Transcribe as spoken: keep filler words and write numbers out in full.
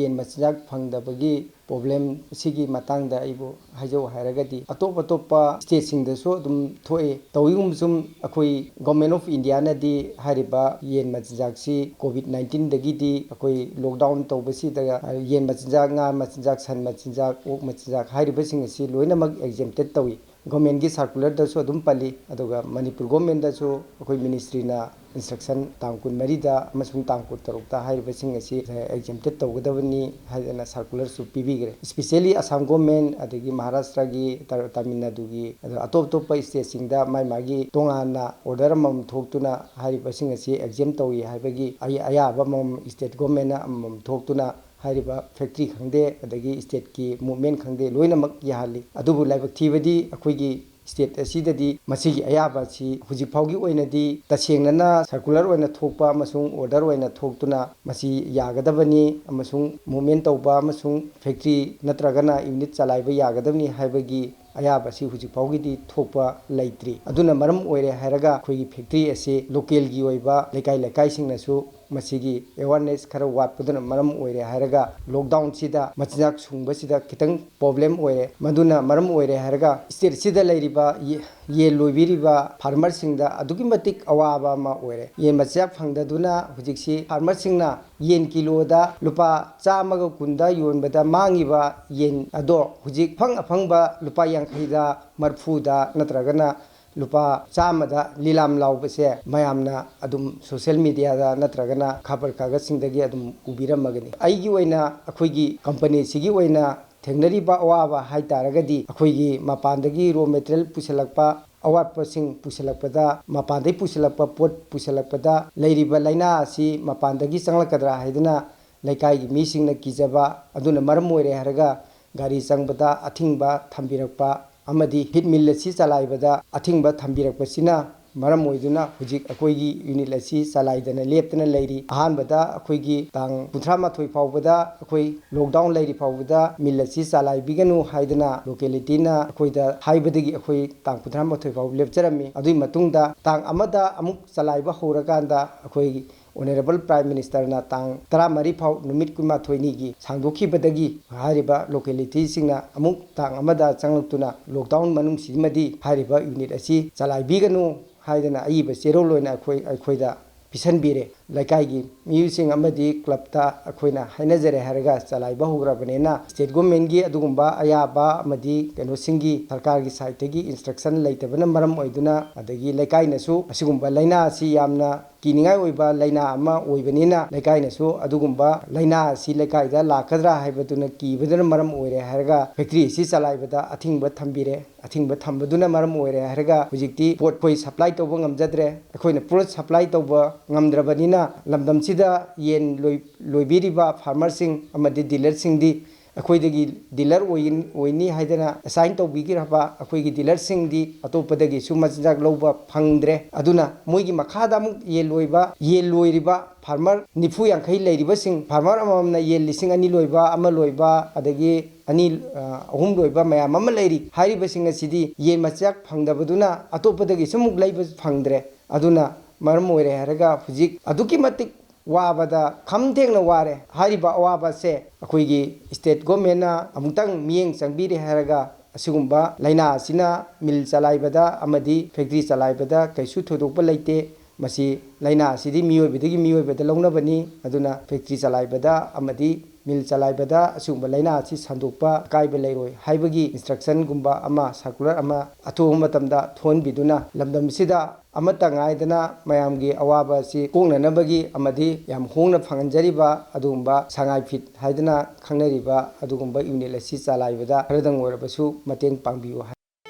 ꯌꯦꯟ ꯃꯆꯤꯟꯖꯥꯛ ꯐꯪꯗꯕꯒꯤ ꯄ꯭ꯔꯣꯕ꯭ꯂꯦꯝ ꯑꯁꯤꯒꯤ ꯃꯇꯥꯡꯗ ꯑꯩꯕꯨ ꯍꯥꯏꯖꯧ ꯍꯥꯏꯔꯒꯗꯤ, ꯑꯇꯣꯞ ꯑꯇꯣꯞꯄ ꯁ꯭ꯇꯦꯠꯁꯤꯡꯗꯁꯨ ꯑꯗꯨꯝ ꯊꯣꯛꯑꯦ꯫ ꯇꯧꯏꯒꯨꯝꯕꯁꯨꯡ ꯑꯩꯈꯣꯏ ꯒꯣꯔꯃꯦꯟ ꯑꯣꯐ ꯏꯟꯗꯤꯌꯥꯅꯗꯤ ꯍꯥꯏꯔꯤꯕ ꯌꯦꯟ ꯃꯆꯤꯟꯖꯥꯛꯁꯤ ꯀꯣꯚꯤꯗ ꯅꯥꯏꯟꯇꯤꯟꯗꯒꯤꯗꯤ ꯑꯩꯈꯣꯏ ꯂꯣꯛꯗꯥꯎꯟ ꯇꯧꯕꯁꯤꯗ ꯌꯦꯟ ꯃꯆꯤꯟꯖꯥꯛ, ꯉꯥ ꯃꯆꯤꯟꯖꯥꯛ, ꯁꯟ ꯃꯆꯤꯟꯖꯥꯛ, ꯑꯣꯛ ꯃꯆꯤꯟꯖꯥꯛ ꯍꯥꯏꯔꯤꯕꯁꯤꯡ ꯑꯁꯤ ꯂꯣꯏꯅꯃꯛ ꯑꯦꯛꯖꯦꯝꯇꯦꯠ ꯇꯧꯏ꯫ ꯒꯣꯔꯃꯦꯟꯒꯤ ꯁꯥꯔꯀꯨꯂꯔꯗꯁꯨ ꯑꯗꯨꯝ ꯄꯜꯂꯤ꯫ ꯑꯗꯨꯒ ꯃꯅꯤꯄꯨꯔ ꯒꯣꯔꯃꯦꯟꯗꯁꯨ ꯑꯩꯈꯣꯏ ꯃꯤꯅꯤꯁꯇ꯭ꯔꯤꯅ ꯏꯟꯁꯇ꯭ꯔꯛꯁꯟ ꯇꯥꯡ ꯀꯨꯟꯃꯔꯤꯗ ꯑꯃꯁꯨꯡ ꯇꯥꯡ ꯀꯨꯟꯇꯔꯨꯛꯇ ꯍꯥꯏꯔꯤꯕꯁꯤꯡ ꯑꯁꯤ ꯑꯦꯛꯖꯦꯝꯇꯦꯠ ꯇꯧꯒꯗꯕꯅꯤ ꯍꯥꯏꯗꯅ ꯁꯥꯔꯀꯨꯂꯔꯁꯨ ꯄꯤꯕꯤꯈ꯭ꯔꯦ꯫ ꯏꯁꯄꯤꯁꯦꯜꯂꯤ ꯑꯁꯥꯝ ꯒꯣꯔꯃꯦꯟ, ꯑꯗꯒꯤ ꯃꯍꯥꯔꯥꯁꯇ꯭ꯔꯒꯤ, ꯇ-, ꯇꯥꯃꯤꯜ ꯅꯥꯗꯨꯒꯤ, ꯑꯗꯨꯒ ꯑꯇꯣꯞ ꯑꯇꯣꯞꯄ ꯁ꯭ꯇꯦꯠꯁꯤꯡꯗ ꯃꯥꯏ ꯃꯥꯒꯤ ꯇꯣꯉꯥꯟꯅ ꯑꯣꯔꯗꯔ ꯑꯃꯃꯝ ꯊꯣꯛꯇꯨꯅ ꯍꯥꯏꯔꯤꯕꯁꯤꯡ ꯑꯁꯤ ꯑꯦꯛꯖꯦꯝ ꯇꯧꯏ ꯍꯥꯏꯕꯒꯤ ꯑꯌꯥ-, ꯑꯌꯥꯕ ꯑꯃꯃꯝ ꯁ꯭ꯇꯦꯠ ꯒꯣꯔꯃꯦꯟꯅ ꯑꯃꯃꯝ ꯊꯣꯛꯇꯨꯅ ꯍꯥꯏꯔꯤꯕ ꯐꯦꯛꯇ꯭ꯔꯤ ꯈꯪꯗꯦ, ꯑꯗꯒꯤ ꯁ꯭ꯇꯦꯠꯀꯤ ꯃꯨꯞꯃꯦꯟ ꯈꯪꯗꯦ, ꯂꯣꯏꯅꯃꯛ ꯌꯥꯍꯜꯂꯤ꯫ ꯑꯗꯨꯕꯨ ꯂꯥꯏꯕꯛ ꯊꯤꯕꯗꯤ ꯑꯩꯈꯣꯏꯒꯤ ꯁ꯭ꯇꯦꯠ ꯑꯁꯤꯗꯗꯤ ꯃꯁꯤꯒꯤ ꯑꯌꯥꯕ ꯑꯁꯤ ꯍꯧꯖꯤꯛ ꯐꯥꯎꯒꯤ ꯑꯣꯏꯅꯗꯤ ꯇꯁꯦꯡꯅꯅ ꯁꯔꯀꯨꯂꯔ ꯑꯣꯏꯅ ꯊꯣꯛꯄ ꯑꯃꯁꯨꯡ ꯑꯣꯔꯗꯔ ꯑꯣꯏꯅ ꯊꯣꯛꯇꯨꯅ ꯃꯁꯤ ꯌꯥꯒꯗꯕꯅꯤ ꯑꯃꯁꯨꯡ ꯃꯨꯞꯃꯦꯟ ꯇꯧꯕ ꯑꯃꯁꯨꯡ ꯐꯦꯛꯇ꯭ꯔꯤ ꯅꯠꯇ꯭ꯔꯒꯅ ꯌꯨꯅꯤꯠ ꯆꯂꯥꯏꯕ ꯌꯥꯒꯗꯕꯅꯤ ꯍꯥꯏꯕꯒꯤ ꯑꯌꯥꯕ ꯑꯁꯤ ꯍꯧꯖꯤꯛ ꯐꯥꯎꯒꯤꯗꯤ ꯊꯣꯛꯄ ꯂꯩꯇ꯭ꯔꯤ꯫ ꯑꯗꯨꯅ ꯃꯔꯝ ꯑꯣꯏꯔꯦ ꯍꯥꯏꯔꯒ ꯑꯩꯈꯣꯏꯒꯤ ꯐꯦꯛꯇ꯭ꯔꯤ ꯑꯁꯤ ꯂꯣꯀꯦꯜꯒꯤ ꯑꯣꯏꯕ ꯂꯩꯀꯥꯏ ꯂꯩꯀꯥꯏꯁꯤꯡꯅꯁꯨ ꯃꯁꯤꯒꯤ ꯑꯦꯋꯥꯔꯅꯦꯁ ꯈꯔ ꯋꯥꯠꯄꯗꯨꯅ ꯃꯔꯝ ꯑꯣꯏꯔꯦ ꯍꯥꯏꯔꯒ ꯂꯣꯛꯗꯥꯎꯟꯁꯤꯗ ꯃꯆꯤꯟꯖꯥꯛ ꯁꯨꯡꯕꯁꯤꯗ ꯈꯤꯇꯪ ꯄ꯭ꯔꯣꯕ꯭ꯂꯦꯝ ꯑꯣꯏꯔꯦ꯫ ꯃꯗꯨꯅ ꯃꯔꯝ ꯑꯣꯏꯔꯦ ꯍꯥꯏꯔꯒ ꯁ꯭ꯇꯦꯠꯁꯤꯗ ꯂꯩꯔꯤꯕ ꯌꯦ-, ꯌꯦꯟ ꯂꯣꯏꯕꯤꯔꯤꯕ ꯐꯥꯔꯃꯔꯁꯤꯡꯗ ꯑꯗꯨꯛꯀꯤ ꯃꯇꯤꯛ ꯑꯋꯥꯕ ꯑꯃ ꯑꯣꯏꯔꯦ꯫ ꯌꯦꯟ ꯃꯆꯤꯟꯖꯥꯛ ꯐꯪꯗꯗꯨꯅ ꯍꯧꯖꯤꯛꯁꯤ ꯐꯥꯔꯃꯔꯁꯤꯡꯅ ꯌꯦꯟ ꯀꯤꯂꯣꯗ ꯂꯨꯄꯥ ꯆꯥꯝꯃꯒ ꯀꯨꯟꯗ ꯌꯣꯟꯕꯗ ꯃꯥꯡꯉꯤꯕ ꯌꯦꯟ ꯑꯗꯣ ꯍꯧꯖꯤꯛ ꯑꯐꯪ ꯑꯐꯪꯕ ꯂꯨꯄꯥ ꯌꯥꯡꯈꯩꯗ, ꯃꯔꯐꯨꯗ ꯅꯠꯇ꯭ꯔꯒꯅ ꯂꯨꯄꯥ ꯆꯥꯝꯃꯗ ꯂꯤꯂꯥꯝ ꯂꯥꯎꯕꯁꯦ ꯃꯌꯥꯝꯅ ꯑꯗꯨꯝ ꯁꯣꯁꯦꯜ ꯃꯦꯗꯤꯌꯥꯗ ꯅꯠꯇ꯭ꯔꯒꯅ ꯈꯕꯔ ꯀꯥꯒꯖꯁꯤꯡꯗꯒꯤ ꯑꯗꯨꯝ ꯎꯕꯤꯔꯝꯃꯒꯅꯤ꯫ ꯑꯩꯒꯤ ꯑꯣꯏꯅ ꯑꯩꯈꯣꯏꯒꯤ ꯀꯝꯄꯅꯤꯁꯤꯒꯤ ꯑꯣꯏꯅ ꯊꯦꯡꯅꯔꯤꯕ ꯑꯋꯥꯕ ꯍꯥꯏ ꯇꯥꯔꯒꯗꯤ ꯑꯩꯈꯣꯏꯒꯤ ꯃꯄꯥꯟꯗꯒꯤ ꯔꯣ ꯃꯦꯇꯔꯤꯌꯦꯜ ꯄꯨꯁꯤꯜꯂꯛꯄ, ꯑꯋꯥꯠꯄꯁꯤꯡ ꯄꯨꯁꯤꯜꯂꯛꯄꯗ, ꯃꯄꯥꯟꯗꯒꯤ ꯄꯨꯁꯤꯜꯂꯛꯄ ꯄꯣꯠ ꯄꯨꯁꯤꯜꯂꯛꯄꯗ ꯂꯩꯔꯤꯕ ꯂꯥꯏꯅꯥ ꯑꯁꯤ ꯃꯄꯥꯟꯗꯒꯤ ꯆꯪꯂꯛꯀꯗ꯭ꯔꯥ ꯍꯥꯏꯗꯨꯅ ꯂꯩꯀꯥꯏꯒꯤ ꯃꯤꯁꯤꯡꯅ ꯀꯤꯖꯕ ꯑꯗꯨꯅ ꯃꯔꯝ ꯑꯣꯏꯔꯦ ꯍꯥꯏꯔꯒ ꯒꯥꯔꯤ ꯆꯪꯕꯗ ꯑꯊꯤꯡꯕ ꯊꯝꯕꯤꯔꯛꯄ ꯑꯃꯗꯤ ꯐꯤꯠ ꯃꯤꯜ ꯑꯁꯤ ꯆꯂꯥꯏꯕꯗ ꯑꯊꯤꯡꯕ ꯊꯝꯕꯤꯔꯛꯄꯁꯤꯅ ꯃꯔꯝ ꯑꯣꯏꯗꯨꯅ ꯍꯧꯖꯤꯛ ꯑꯩꯈꯣꯏꯒꯤ ꯌꯨꯅꯤꯠ ꯑꯁꯤ ꯆꯂꯥꯏꯗꯅ ꯂꯦꯞꯇꯅ ꯂꯩꯔꯤ꯫ ꯑꯍꯥꯟꯕꯗ ꯑꯩꯈꯣꯏꯒꯤ ꯇꯥꯡ ꯀꯨꯟꯊ꯭ꯔꯥ ꯃꯥꯊꯣꯏ ꯐꯥꯎꯕꯗ ꯑꯩꯈꯣꯏ ꯂꯣꯛꯗꯥꯎꯟ ꯂꯩꯔꯤ ꯐꯥꯎꯕꯗ ꯃꯤꯜ ꯑꯁꯤ ꯆꯂꯥꯏꯕꯤꯒꯅꯨ ꯍꯥꯏꯗꯅ ꯂꯣꯀꯦꯂꯤꯇꯤꯅ ꯑꯩꯈꯣꯏꯗ ꯍꯥꯏꯕꯗꯒꯤ ꯑꯩꯈꯣꯏ ꯇꯥꯡ ꯀꯨꯟꯊ꯭ꯔꯥ ꯃꯥꯊꯣꯏ ꯐꯥꯎꯕ ꯂꯦꯞꯆꯔꯝꯃꯤ꯫ ꯑꯗꯨꯒꯤ ꯃꯇꯨꯡꯗ ꯇꯥꯡ ꯑꯃꯗ ꯑꯃꯨꯛ ꯆꯂꯥꯏꯕ ꯍꯧꯔꯀꯥꯟꯗ ꯑꯩꯈꯣꯏ Honourable Prime Ministerꯅ ꯇꯥꯡ ꯇꯔꯥꯃꯔꯤ ꯐꯥꯎ, ꯅꯨꯃꯤꯠ ꯀꯨꯟꯃꯥꯊꯣꯏꯅꯤꯒꯤ ꯁꯥꯡꯗꯣꯛꯈꯤꯕꯗꯒꯤ ꯍꯥꯏꯔꯤꯕ localityꯁꯤꯡꯅ ꯑꯃꯨꯛ ꯇꯥꯡ ꯑꯃꯗ ꯆꯪꯂꯛꯇꯨꯅ lockdown ꯃꯅꯨꯡꯁꯤꯃꯗꯤ ꯍꯥꯏꯔꯤꯕ unit ꯑꯁꯤ ꯆꯂꯥꯏꯕꯤꯒꯅꯨ ꯍꯥꯏꯗꯅ ꯑꯏꯕ ꯆꯦꯔꯣꯜ ꯑꯣꯏꯅ ꯑꯩꯈꯣꯏ, ꯑꯩꯈꯣꯏꯗ ꯄꯤꯁꯟꯕꯤꯔꯦ꯫ ꯂꯩꯀꯥꯏꯒꯤ ꯃꯤꯑꯣꯏꯁꯤꯡ ꯑꯃꯗꯤ clubꯇ ꯑꯩꯈꯣꯏꯅ ꯍꯥꯏꯅꯖꯔꯦ ꯍꯥꯏꯔꯒ ꯆꯂꯥꯏꯕ ꯍꯧꯈ꯭ꯔꯕꯅꯤꯅ, state governmentꯀꯤ ꯑꯗꯨꯒꯨꯝꯕ ꯑꯌꯥꯕ ꯑꯃꯗꯤ ꯀꯩꯅꯣꯁꯤꯡꯒꯤ, ꯁꯔꯀꯥꯔꯒꯤ sideꯇꯒꯤ instruction ꯂꯩꯇꯕꯅ ꯃꯔꯝ ꯑꯣꯏꯗꯨꯅ, ꯑꯗꯒꯤ ꯂꯩꯀꯥꯏꯅꯁꯨ ꯑꯁꯤꯒꯨꯝꯕ ꯂꯥꯏꯅꯥ ꯑꯁꯤ ꯌꯥꯝꯅ ꯀꯤꯅꯤꯡꯉꯥꯏ ꯑꯣꯏꯕ ꯂꯥꯏꯅꯥ ꯑꯃ ꯑꯣꯏꯕꯅꯤꯅ, ꯂꯩꯀꯥꯏꯅꯁꯨ ꯑꯗꯨꯒꯨꯝꯕ ꯂꯥꯏꯅꯥ ꯑꯁꯤ ꯂꯩꯀꯥꯏꯗ ꯂꯥꯛꯀꯗ꯭ꯔꯥ ꯍꯥꯏꯕꯗꯨꯅ ꯀꯤꯕꯗꯨꯅ ꯃꯔꯝ ꯑꯣꯏꯔꯦ ꯍꯥꯏꯔꯒ factory ꯑꯁꯤ ꯆꯂꯥꯏꯕꯗ ꯑꯊꯤꯡꯕ ꯊꯝꯕꯤꯔꯦ꯫ ꯑꯊꯤꯡꯕ ꯊꯝꯕꯗꯨꯅ ꯃꯔꯝ ꯑꯣꯏꯔꯦ ꯍꯥꯏꯔꯒ ꯍꯧꯖꯤꯛꯇꯤ ꯄꯣꯠ ꯑꯩꯈꯣꯏ supply ꯇꯧꯕ ꯉꯝꯖꯗ꯭ꯔꯦ꯫ ꯑꯩꯈꯣꯏꯅ ꯄꯣꯠ supply ꯇꯧꯕ ꯉꯝꯗ꯭ꯔꯕꯅꯤꯅ, ꯂꯝꯗꯝꯁꯤꯗ ꯌꯦꯟ ꯂꯣꯏ-, ꯂꯣꯏꯕꯤꯔꯤꯕ farmerꯁꯤꯡ ꯑꯃꯗꯤ dealerꯁꯤꯡꯗꯤ ꯑꯩꯈꯣꯏꯗꯒꯤ dealer ꯑꯣꯏ-, ꯑꯣꯏꯅꯤ ꯍꯥꯏꯗꯅ assign ꯇꯧꯕꯤꯈ꯭ꯔꯕ ꯑꯩꯈꯣꯏꯒꯤ dealerꯁꯤꯡꯗꯤ ꯑꯇꯣꯞꯄꯗꯒꯤꯁꯨ ꯃꯆꯤꯟꯖꯥꯛ ꯂꯧꯕ ꯐꯪꯗ꯭ꯔꯦ꯫ ꯑꯗꯨꯅ ꯃꯣꯏꯒꯤ ꯃꯈꯥꯗ ꯑꯃꯨꯛ ꯌꯦꯟ ꯂꯣꯏꯕ, ꯌꯦꯟ ꯂꯣꯏꯔꯤꯕ farmer ꯅꯤꯐꯨ ꯌꯥꯡꯈꯩ ꯂꯩꯔꯤꯕꯁꯤꯡ, farmer ꯑꯃꯃꯝꯅ ꯌꯦꯟ ꯂꯤꯁꯤꯡ ꯑꯅꯤ ꯂꯣꯏꯕ, ꯑꯃ ꯂꯣꯏꯕ, ꯑꯗꯒꯤ ꯑꯅꯤ, ꯑ, ꯑꯍꯨꯝ ꯂꯣꯏꯕ ꯃꯌꯥꯝ ꯑꯃ ꯂꯩꯔꯤ꯫ ꯍꯥꯏꯔꯤꯕꯁꯤꯡ ꯑꯁꯤꯗꯤ ꯌꯦꯟ ꯃꯆꯤꯟꯖꯥꯛ ꯐꯪꯗꯕꯗꯨꯅ ꯑꯇꯣꯞꯄꯗꯒꯤꯁꯨ ꯑꯃꯨꯛ ꯂꯩꯕ ꯐꯪꯗ꯭ꯔꯦ꯫ ꯑꯗꯨꯅ ꯃꯔꯝ ꯑꯣꯏꯔꯦ ꯍꯥꯏꯔꯒ ꯍꯧꯖꯤꯛ ꯑꯗꯨꯛꯀꯤ ꯃꯇꯤꯛ ꯋꯥꯕꯗ ꯈꯝ ꯊꯦꯡꯅ ꯋꯥꯔꯦ꯫ ꯍꯥꯏꯔꯤꯕ ꯑꯋꯥꯕꯁꯦ ꯑꯩꯈꯣꯏꯒꯤ state governmentꯅ ꯑꯃꯨꯛꯇꯪ ꯃꯤꯠꯌꯦꯡ ꯆꯪꯕꯤꯔꯦ ꯍꯥꯏꯔꯒ, ꯑꯁꯤꯒꯨꯝꯕ ꯂꯥꯏꯅꯥ ꯑꯁꯤꯅ mill ꯆꯂꯥꯏꯕꯗ ꯑꯃꯗꯤ factory ꯆꯂꯥꯏꯕꯗ ꯀꯩꯁꯨ ꯊꯣꯏꯗꯣꯛꯄ ꯂꯩꯇꯦ꯫ ꯃꯁꯤ ꯂꯥꯏꯅꯥ ꯑꯁꯤꯗꯤ ꯃꯤꯑꯣꯏꯕꯗꯒꯤ ꯃꯤꯑꯣꯏꯕꯗ ꯂꯧꯅꯕꯅꯤ꯫ ꯑꯗꯨꯅ factory ꯆꯂꯥꯏꯕꯗ ꯑꯃꯗꯤ mill ꯆꯂꯥꯏꯕꯗ ꯑꯁꯤꯒꯨꯝꯕ ꯂꯥꯏꯅꯥ ꯑꯁꯤ ꯁꯟꯗꯣꯛꯄ ꯑꯀꯥꯏꯕ ꯂꯩꯔꯣꯏ ꯍꯥꯏꯕꯒꯤ instructionꯒꯨꯝꯕ ꯑꯃ, circular ꯑꯃ ꯑꯊꯨꯕ ꯃꯇꯝꯗ ꯊꯣꯛꯍꯟꯕꯤꯗꯨꯅ ꯂꯝꯗꯝ ꯑꯁꯤꯗ ꯑꯃꯠꯇ ꯉꯥꯏꯗꯅ ꯃꯌꯥꯝꯒꯤ ꯑꯋꯥꯕ ꯑꯁꯤ ꯀꯣꯛꯅꯅꯕꯒꯤ ꯑꯃꯗꯤ ꯌꯥꯝ ꯍꯣꯡꯅ ꯐꯪꯍꯟꯖꯔꯤꯕ ꯑꯗꯨꯒꯨꯝꯕ ꯁꯉꯥꯏ feed ꯍꯥꯏꯗꯅ ꯈꯪꯅꯔꯤꯕ ꯑꯗꯨꯒꯨꯝꯕ unit ꯑꯁꯤ ꯆꯂꯥꯏꯕꯗ ꯈꯔꯗꯪ ꯑꯣꯏꯔꯕꯁꯨ ꯃꯇꯦꯡ ꯄꯥꯡꯕꯤꯌꯨ ꯍꯥꯏ꯫